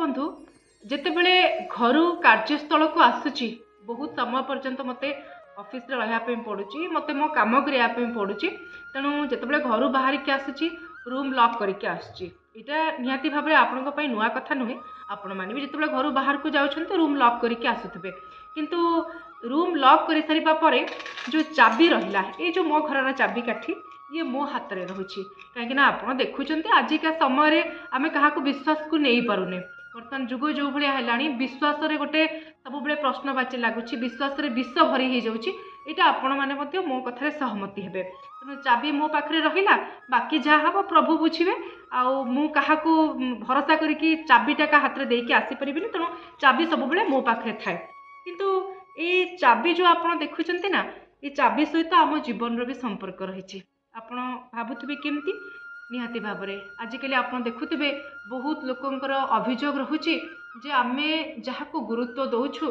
ବନ୍ଧୁ, ଯେତେବେଳେ ଘରୁ କାର୍ଯ୍ୟସ୍ଥଳକୁ ଆସୁଛି, ବହୁତ ସମୟ ପର୍ଯ୍ୟନ୍ତ ମୋତେ ଅଫିସରେ ରହିବା ପାଇଁ ପଡ଼ୁଛି, ମୋତେ ମୋ କାମ କରିବା ପାଇଁ ପଡ଼ୁଛି। ତେଣୁ ଯେତେବେଳେ ଘରୁ ବାହାରିକି ଆସୁଛି, ରୁମ୍ ଲକ୍ କରିକି ଆସୁଛି। ଏଇଟା ନିହାତି ଭାବରେ ଆପଣଙ୍କ ପାଇଁ ନୂଆ କଥା ନୁହେଁ। ଆପଣମାନେ ବି ଯେତେବେଳେ ଘରୁ ବାହାରକୁ ଯାଉଛନ୍ତି, ରୁମ୍ ଲକ୍ କରିକି ଆସୁଥିବେ। କିନ୍ତୁ ରୁମ୍ ଲକ୍ କରିସାରିବା ପରେ ଯେଉଁ ଚାବି ରହିଲା, ଏଇ ଯେଉଁ ମୋ ଘରର ଚାବିକାଠି, ଇଏ ମୋ ହାତରେ ରହୁଛି। କାହିଁକିନା ଆପଣ ଦେଖୁଛନ୍ତି, ଆଜିକା ସମୟରେ ଆମେ କାହାକୁ ବିଶ୍ୱାସକୁ ନେଇପାରୁନେ। ବର୍ତ୍ତମାନ ଯୁଗ ଯେଉଁ ଭଳିଆ ହେଲାଣି, ବିଶ୍ୱାସରେ ଗୋଟେ ସବୁବେଳେ ପ୍ରଶ୍ନବାଚୀ ଲାଗୁଛି, ବିଶ୍ୱାସରେ ବିଷ ଭରି ହେଇଯାଉଛି। ଏଇଟା ଆପଣମାନେ ମଧ୍ୟ ମୋ କଥାରେ ସହମତି ହେବେ। ତେଣୁ ଚାବି ମୋ ପାଖରେ ରହିଲା, ବାକି ଯାହା ହେବ ପ୍ରଭୁ ବୁଝିବେ। ଆଉ ମୁଁ କାହାକୁ ଭରସା କରିକି ଚାବିଟା କାହା ହାତରେ ଦେଇକି ଆସିପାରିବିନି। ତେଣୁ ଚାବି ସବୁବେଳେ ମୋ ପାଖରେ ଥାଏ। କିନ୍ତୁ ଏଇ ଚାବି ଯେଉଁ ଆପଣ ଦେଖୁଛନ୍ତି ନା, ଏ ଚାବି ସହିତ ଆମ ଜୀବନର ବି ସମ୍ପର୍କ ରହିଛି। ଆପଣ ଭାବୁଥିବେ କେମିତି? ନିହାତି ଭାବରେ ଆଜିକାଲି ଆପଣ ଦେଖୁଥିବେ, ବହୁତ ଲୋକଙ୍କର ଅଭିଯୋଗ ରହୁଛି ଯେ ଆମେ ଯାହାକୁ ଗୁରୁତ୍ୱ ଦେଉଛୁ,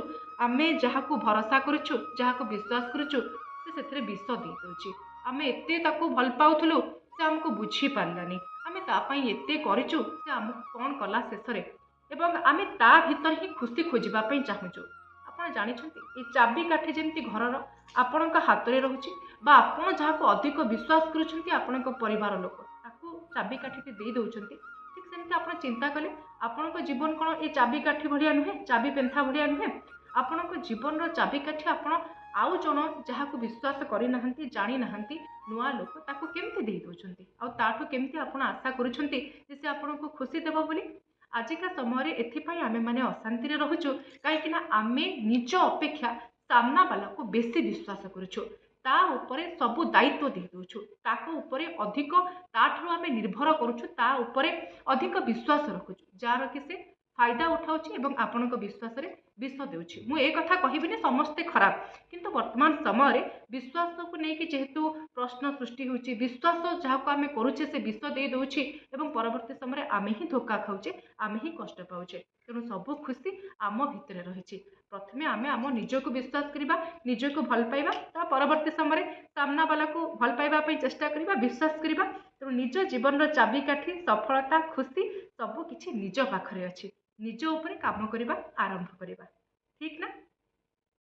ଆମେ ଯାହାକୁ ଭରସା କରୁଛୁ, ଯାହାକୁ ବିଶ୍ୱାସ କରୁଛୁ, ସେ ସେଥିରେ ବିଷ ଦେଇ ଦେଉଛି। ଆମେ ଏତେ ତାକୁ ଭଲ ପାଉଥିଲୁ, ସେ ଆମକୁ ବୁଝିପାରିଲାନି। ଆମେ ତା ପାଇଁ ଏତେ କରିଛୁ, ସେ ଆମକୁ କ'ଣ କଲା ଶେଷରେ? ଏବଂ ଆମେ ତା ଭିତରେ ହିଁ ଖୁସି ଖୋଜିବା ପାଇଁ ଚାହୁଁଛୁ। ଆପଣ ଜାଣିଛନ୍ତି, ଏ ଚାବି କାଠି ଯେମିତି ଘରର ଆପଣଙ୍କ ହାତରେ ରହୁଛି ବା ଆପଣ ଯାହାକୁ ଅଧିକ ବିଶ୍ୱାସ କରୁଛନ୍ତି, ଆପଣଙ୍କ ପରିବାର ଲୋକ, ତାକୁ ଚାବି କାଠିଟି ଦେଇ ଦେଉଛନ୍ତି, ଠିକ୍ ସେମିତି ଆପଣ ଚିନ୍ତା କଲେ, ଆପଣଙ୍କ ଜୀବନ କ'ଣ ଏ ଚାବି କାଠି ଭଳିଆ ନୁହେଁ? ଚାବି ପେନ୍ଥା ଭଳିଆ ନୁହେଁ? ଆପଣଙ୍କ ଜୀବନର ଚାବିକାଠି ଆପଣ ଆଉ ଜଣ ଯାହାକୁ ବିଶ୍ୱାସ କରିନାହାନ୍ତି, ଜାଣିନାହାନ୍ତି, ନୂଆ ଲୋକ, ତାକୁ କେମିତି ଦେଇ ଦେଉଛନ୍ତି? ଆଉ ତାଠୁ କେମିତି ଆପଣ ଆଶା କରୁଛନ୍ତି ଯେ ସେ ଆପଣଙ୍କୁ ଖୁସି ଦେବ ବୋଲି? ଆଜିକା ସମୟରେ ଏଥିପାଇଁ ଆମେମାନେ ଅଶାନ୍ତିରେ ରହୁଛୁ, କାହିଁକିନା ଆମେ ନିଜ ଅପେକ୍ଷା ସାମ୍ନାବାଲାକୁ ବେଶୀ ବିଶ୍ୱାସ କରୁଛୁ, ତା ଉପରେ ସବୁ ଦାୟିତ୍ୱ ଦେଇ ଦେଉଛୁ, ତାକୁ ଉପରେ ଅଧିକ ତାଠାରୁ ଆମେ ନିର୍ଭର କରୁଛୁ, ତା ଉପରେ ଅଧିକ ବିଶ୍ୱାସ ରଖୁଛୁ, ଯାହାର କି ସେ ଫାଇଦା ଉଠାଉଛି ଏବଂ ଆପଣଙ୍କ ବିଶ୍ୱାସରେ ବିଷ ଦେଉଛି। ମୁଁ ଏ କଥା କହିବିନି ସମସ୍ତେ ଖରାପ, କିନ୍ତୁ ବର୍ତ୍ତମାନ ସମୟରେ ବିଶ୍ୱାସକୁ ନେଇକି ଯେହେତୁ ପ୍ରଶ୍ନ ସୃଷ୍ଟି ହେଉଛି, ବିଶ୍ୱାସ ଯାହାକୁ ଆମେ କରୁଛେ ସେ ବିଷ ଦେଇ ଦେଉଛି ଏବଂ ପରବର୍ତ୍ତୀ ସମୟରେ ଆମେ ହିଁ ଧୋକା ଖାଉଛେ, ଆମେ ହିଁ କଷ୍ଟ ପାଉଛେ। ତେଣୁ ସବୁ ଖୁସି ଆମ ଭିତରେ ରହିଛି। ପ୍ରଥମେ ଆମେ ଆମ ନିଜକୁ ବିଶ୍ୱାସ କରିବା, ନିଜକୁ ଭଲ ପାଇବା, ତା ପରବର୍ତ୍ତୀ ସମୟରେ ସାମ୍ନାବାଲାକୁ ଭଲ ପାଇବା ପାଇଁ ଚେଷ୍ଟା କରିବା, ବିଶ୍ୱାସ କରିବା। ତେଣୁ ନିଜ ଜୀବନର ଚାବିକାଠି, ସଫଳତା, ଖୁସି ସବୁ କିଛି ନିଜ ପାଖରେ ଅଛି। ନିଜ ଉପରେ କାମ କରିବା ଆରମ୍ଭ କରିବା, ଠିକ୍ ନା?